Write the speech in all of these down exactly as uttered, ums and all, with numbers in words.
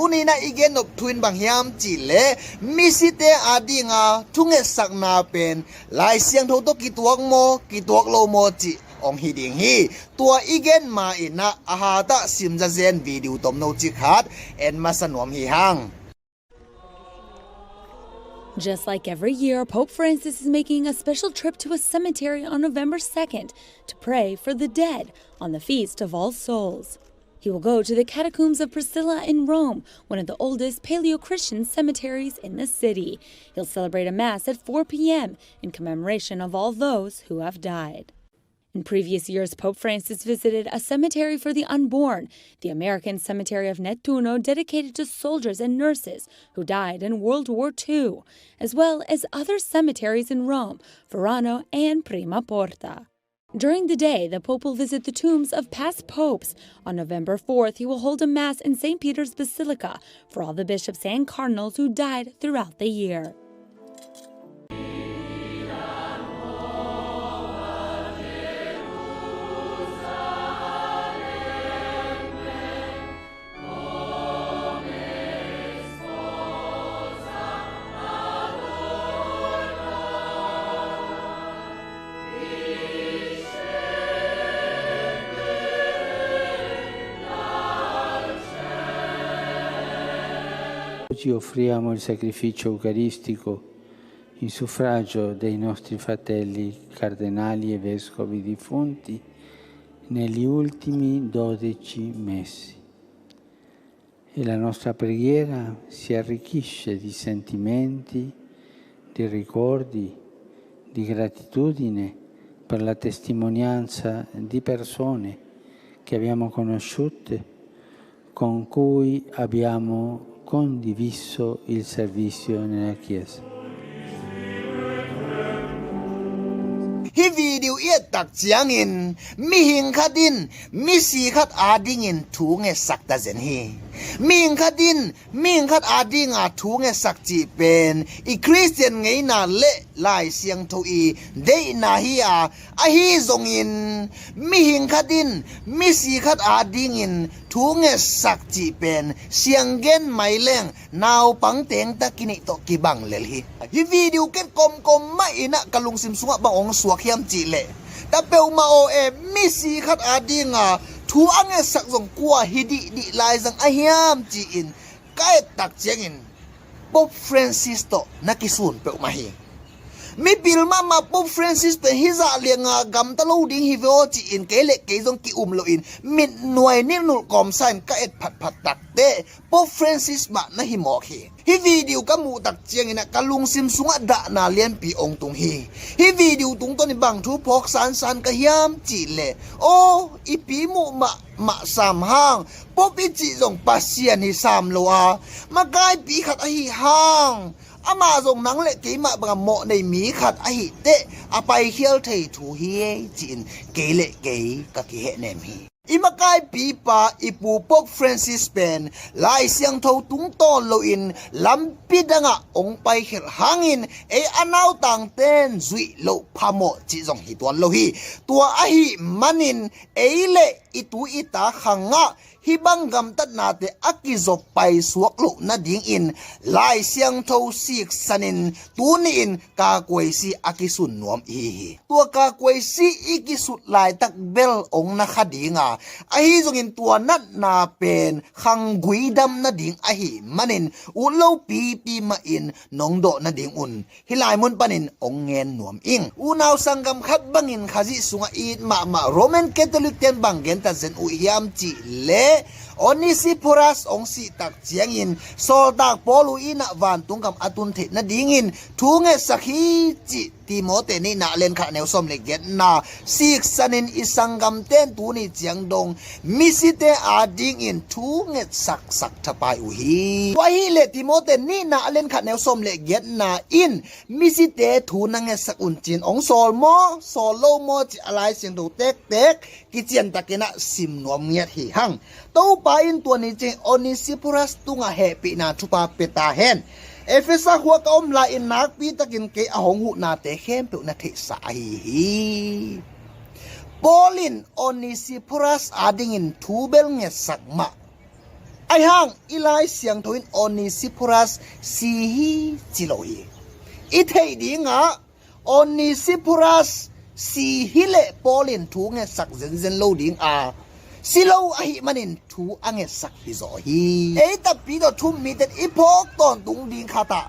Tuni-in ah i gen nop thu in bang hiam cih leh, misite adinga thungetsakna pen Lai Siangtho tawh kituak maw, kituak lo maw cih hong hi ding hi. Tua i gen ma-in ah a hatah simzazen video tomno cik khat en masa nuam hi hang. Just like every year, Pope Francis is making a special trip to a cemetery on November second to pray for the dead on the Feast of All Souls. He will go to the Catacombs of Priscilla in Rome, one of the oldest Paleo-Christian cemeteries in the city. He'll celebrate a mass at four p.m. in commemoration of all those who have died. In previous years, Pope Francis visited a cemetery for the unborn, the American cemetery of Nettuno, dedicated to soldiers and nurses who died in World War Two, as well as other cemeteries in Rome, Furano and Prima Porta. During the day, the Pope will visit the tombs of past popes. On November fourth, he will hold a mass in Saint Peter's Basilica for all the bishops and cardinals who died throughout the year. Oggi offriamo il sacrificio eucaristico in suffragio dei nostri fratelli cardenali e vescovi defunti negli ultimi dodici mesi. E la nostra preghiera si arricchisce di sentimenti, di ricordi, di gratitudine per la testimonianza di persone che abbiamo conosciute, con cui abbiamo condiviso il servizio nella Chiesa. Hih video i et tak ciangin mihing khat in misi khat adingin thu ngetsak ta zen hi. Mihing khat in mihing khat adinga thu ngetsak cih pen i Khristian ngeina le Lai Siangtho i deihna hi a, ahi zongin mihing khat in misi khat adingin thu ngetsak cih pen sianggen mai leng naupang teng tak i neih tawh kibang lel hi. Hih video ken komkom mah in ah ka lungsim sungah bang hong suak hiam cih leh, ta peuhmah aw e, misi khat adinga thu a ngetsak zong kua hi dihdih lai zang a hiam ci-in ka et tak ciangin Pope Francis tawh na kisun peuhmah hi. Mipil mahmah Pope Francis pen hih zah lianga gamta lo ding hi ve aw ci-in kei le kei zong ki-um loin mitnuai nilnulh kawmsa in ka et phatphat tak teh Pope Francis mah na hi mawk hi. Hih video ka muh tak ciangin ah ka lungsim sungah dahna lianpi hong tung hi. Hih video tungtawn in bang thu phawk sansan ka hiam cih leh, aw, i pi muh mahmah sam hang, Pope i cih zong Pasian hi sam lo a, makaipi khat ahi hang, amah zong nang le keimah bangah mawh nei mi khat ahi teh a paikhial thei thu hi ci-in kei le kei ka kihehnem hi. I makaipipa i Pu Pope Francis pen Lai Siangtho tungtawn loin lampi dangah hong paikhelh hangin ei a nautangten zuih loh phamawh cih zong hi tuan lo hi. Tua ahi manin ei le i tu i ta khangah hih bang gamtatnate a kizop paisuak loh nadingin Lai Siangtho siksanin tuni-in kakuaisi a kisun nuam ihi hi. Tua kakuaisi i kisut laitak bel hong na kha dinga, ahi zongin tua natna pen khanggui dam nading ahi manin ut lo pipi mahin nong dawh nadingun hih lai mun panin hong ngen nuam ing. Unau sanggam khat bangin Khazih sungah it mahmah Roman Catholic ten bang genta zen uh hiam cih leh, Onesiphorus hong sih tak ciangin sawltak Paul uh in ah vantung gam a tun theih nadingin thu ngetsak hi cih Timote nihna a lian khat neu sawm le giatna siksanin i sanggamten tuni ciang dong misite adingin thu ngetsaksak thapai uh hi. Tua hileh Timote nihna a lian khat neu sawm le giatna in misite thu na ngetsak un ci-in hong sawl maw, sawl lo maw cih a Lai Siangtho tektek kiciantakin ah sim nuam ngiat hi hang. Topa in tua ni ciang Onesiphorus tungah hehpihna thupha pia ta hen. Efesa khua ka om lai-in nakpi takin kei a hong huhnate khempeuh na theihsa ahi hi. Paul in Onesiphorus adingin thu bel ngetsak mah Ahi hang i Lai Siangtho in Onesiphorus si hi ci lo hi. I theih dingah Onesiphorus si hi leh Paul in thu ngetsak zenzen lo ding a, si lo ahih manin thu a ngetsak hi zaw hi. Ei takpi tawh thu-um mite in i phawk tawntung ding khatah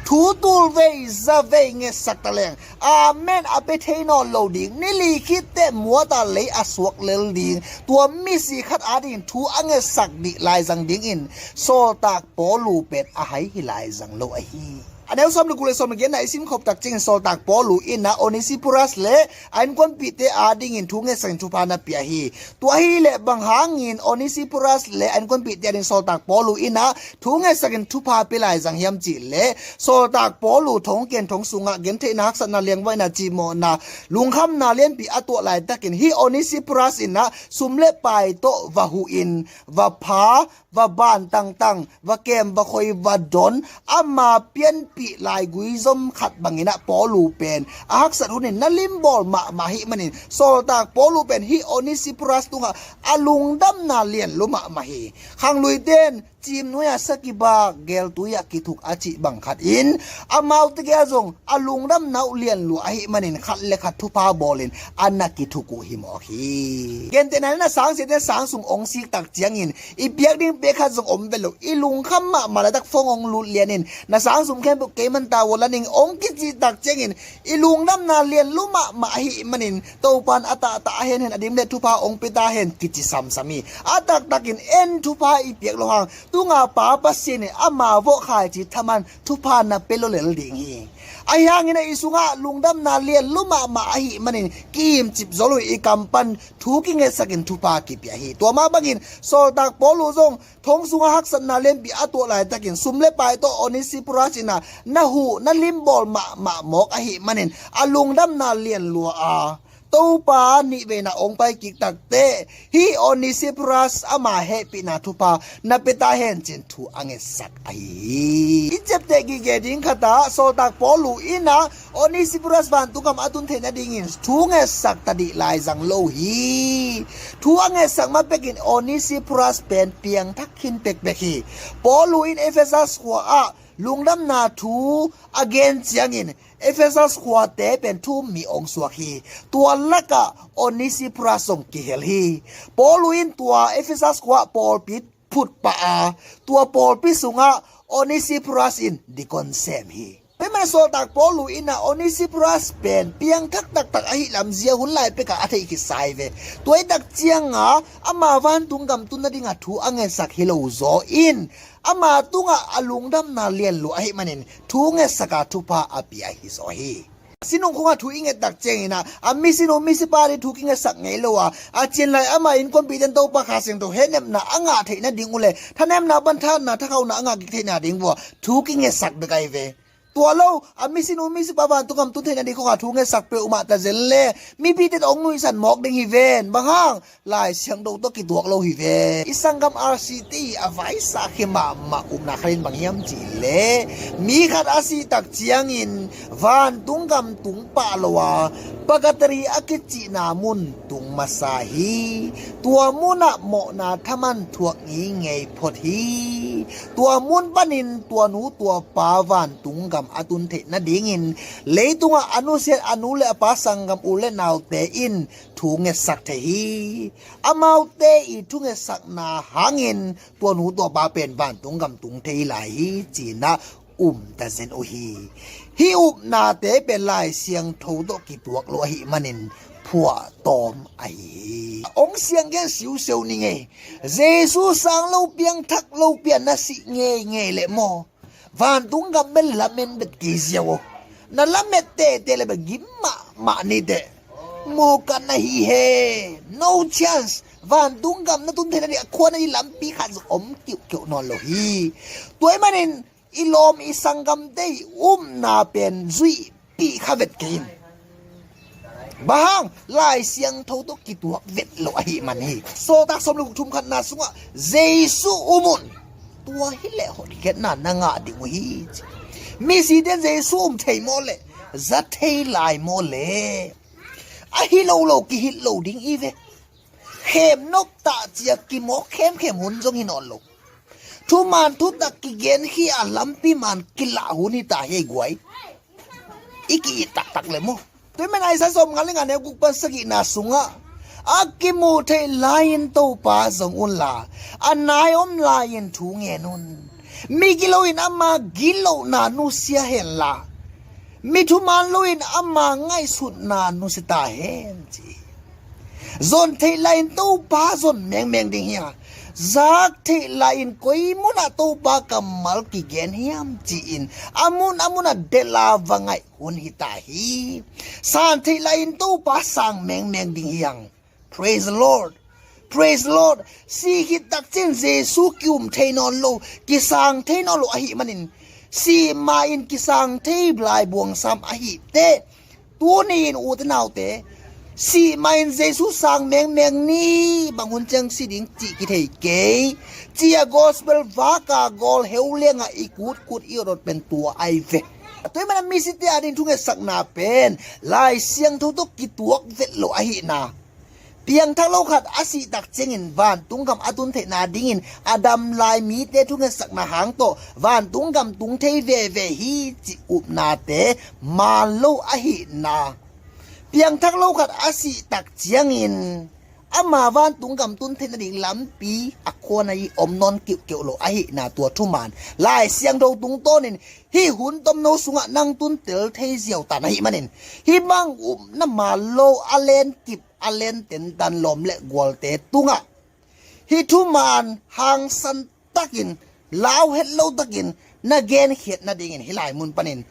thu tul vei za vei ngetsak ta leng, amen a pia thei nawn lo ding, ni li khit teh muata lei a suak lel ding, tua misi khat adingin thu a ngetsak dih laizang dingin Sawltak Paulu pen a hai hi laizang lo ahi. A neu sawm le guk le sawm le giatna i simkhop tak ciangin Sawltak Paulu in ah Onesiphorus le a innkuanpihte adingin thu ngetsakin thupha na pia hi. Tua hi leh bang hangin Onesiphorus le a innkuanpihte adingin Sawltak Paulu in ah thu ngetsakin thupha pia laizang hiam cih leh, Sawltak Paulu thongkian thong sungah gentheihna, haksatna, liangvaihna, cimawhna, lungkhamna lianpi a tuah laitakin hih Onesiphorus in ah sum le pai tawh va huhin, va pha, va ban tangtang, va kem, va khoi, va don, ama pianpih laigui zom khat bangin ah Paulu pen a haksat hunin na limbawl mahmah ahih manin Sawltak Paulu pen hih Onesiphorus tungah a lungdamna lianlu mahmah hi. Khangluite in cimnuai-ah sa kibak, geltui-ah kithuk a cih bang khatin amaute kiangah zong a lungdamna uh lianlu ahih manin khat le khat thupha bawlin a na kithuk uh hi mawk hi. Gentehna in a sangsiate in sang sung hong sik tak ciangin i piak ding piak khat zong om ve lo, i lungkham mahmah laitak phone hong lut lianin na sang sum khempeuh kei man ta vua la ning hong kicih tak ciangin i lungdamna lianlu mahmah ahih manin Topa in a tahtah a henhen a dim le thupha hong pia ta hen kici samsam hi. A taktakin en thupha i piak loh hang tunga Pa Pasian in ama vawh khaici thaman thupha na pia lo lel ding hi. Ahi hangin ah i sungah lungdamna lianlu mahmah ahih manin ki-imcip zo lo hi, i kam pan thu kingetsakin thupha kipia hi. Tua mah bangin Sawltak Paulu zong thong sungah haksatna lianpi a tuah laitakin sum le pai tawh Onesiphorus in ah na huh na limbawl mahmah mawk ahih manin a lungdamna lianlua a Topa nihveina hong pai kik takteh hih Onesiphorus ama hehpihna thupha na pia ta hen ci-in thu a ngetsak ahi hi. I ciapteh gige ding khatah Sawltak Paulu in ah Onesiphorus vantung gam a tun theih nadingin thu ngetsak ta dih laizang lo hi. Thu a ngetsak ma pekin Onesiphorus pen piangthak khin pekpek hi. Paulu in Efesas khua ah lungdamna thu a gen ciangin Efesas khuate pen thu-um mi hong suak hi. Tua lakah Onesiphorus zong kihel hi. Paulu in tua Efesas khua ah pawlpi phut pah a, tua pawlpi sungah Onesiphorus in dikon sem hi. Tua mah Sawltak Paulu in ah Onesiphorus pen piangthak taktak ahih lam zia hun lai pekah a theih khitsa hi ve. Tua hi tak ciangah ama vantung gam tun nadingah thu a ngetsak hi lo zaw in ama tungah a lungdamna lianlu ahih manin thu ngetsaka thupha a pia hi zaw hi. Sinung khungah thu i nget tak ciangin ah a misinu misipa ding thu kingetsak ngei lo a, a cianlai ama innkuanpihte in Topa Kha Siangtho hehnepna a ngah theih nading uh le thanemna pan thahatna thakhauhna a ngah kik theih nading uh a thu kingetsak bek ahi ve. Tua lo a misinu misipa vantung gam tun theih nading khungah thu ngetsak peuhmah ta zen le mipite tawh hong nuihsan mawk ding hi ven. Bang hang? Lai Siangtho tawh kituak lo hi ve. I sanggam R C T a vaisa khia mahmah upna khat in bang hiam cih leh mi khat a sih tak ciangin vantung gam tung pah lo a, purgatory a kicihna mun tung masa hi. Tua munah mawhna thaman thuak ngingei phot hi. Tua mun panin tua nu tua pa vantung gam a tun theih nadingin leitungah a nusiat a nu le a pa, sanggam u le naute in thu ngetsak thei hi. Amaute i thungetsakna hangin tua nu tua pa pen vantung gam tung thei lai hi, ci-in ah um ta zen uh hi. Hih upnate pen Lai Siangtho tawh kituak lo ahih manin phuah tawm ahi hi. Hong siang gen siuseu ni ngei. Jesu sang lo piangthak lo pian na sih ngeingei leh maw, vantung gam bel lamen bet kei ziau aw. Na lamet tete le bel gim mahmah ni teh. Mawk khat na hi he. No chance. Vantung gam na tun theih nading a khua na ding lampi khat zong om kiuhkiuh nawn lo hi. Tua ahih manin i lawm i sanggamte i upna pen zuihpih kha vet kei in. Bang hang? Lai Siangtho tawh kituak vet lo ahih man hi. Sawltak sawm le guk thum khatna sungah Jesu um un. Tua hi leh hotkhiatna na ngah ding uh hi, ci. Misite in Jesu um thei maw leh, za thei lai maw leh, a hi lo lo kihilh lo ding hi ve. Khem nop tah ci-a kimawk khemkhem hun zong hi nawn lo. Thuman thutak kigen hi a, lampi man kilah hun hi ta hi ei guai. I ki-it taktak le maw. Tua ahih manin Isaiah sawmnga le nga, neu guk pan sagihna sungah, a kimu theih lai-in Topa zong unla, a nai om lai-in thu ngen un. Migilo in ama gitlohna nusia henla, mi thuman lo in ama ngaihsutna nusia ta hen, ci. Zon theih lai-in Topa zon mengmeng ding hi a, zak theih lai-in koi munah Topa kammal kigen hiam ci-in a mun a munah delh a va ngaih hun hi ta hi. San theih lai-in Topa sang mengmeng ding hi hang. Praise the Lord. Praise the Lord. Si khit tak ciangin Jesu ki-um thei nawn lo, kisang thei nawn lo ahih manin, si ma-in kisang thei lai buangsam ahih teh, tuni-in ute naute, si ma-in Jesu sang mengmeng ni, bang hun ciang si ding cih kithei kei, ci-a gospel vak a gawl heu lengah i kutkut i awtawt pen tua ahi ve. Tua ahih manin misite ading thungetsakna pen Lai Siangtho tawh kituak vet lo ahihna, piangthak lo khat a sih tak ciangin vantung gam a tun theihna dingin a dam lai mite thungetsakna hang tawh vantung gam tung thei veve hi cih upnate man lo ahihna. Piangthak lo khat a sih tak ciangin ama vantung gam tun theih nading lampi a khuana i om nawn kiuhkiuh lo ahihna tua thuman Lai Siangtho tungtawnin hih hun tomno sungah nang tun tel thei ziau ta na hih manin, hih bang upna man lo a lenkip a lenten dan lawm le gualte tungah hih thuman hangsan takin, lau het lo takin na genkhiat nadingin hih lai mun panin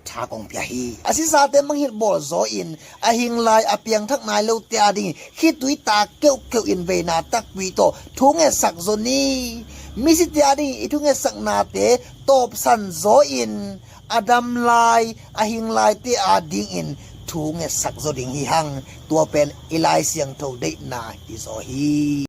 tha kong pia hi. A sisate mangngilh bawl zaw-in, a hing lai a piangthak nai lote adingin khitui ta keuhkeuh in veina takpi tawh thu ngetsak zaw ni. Misite adingin i thu ngetsaknate tawpsan zaw-in, a dam lai a hing laite adingin thu ngetsak zaw ding hi hang. Tua pen i Lai Siangtho deihna hi zaw hi.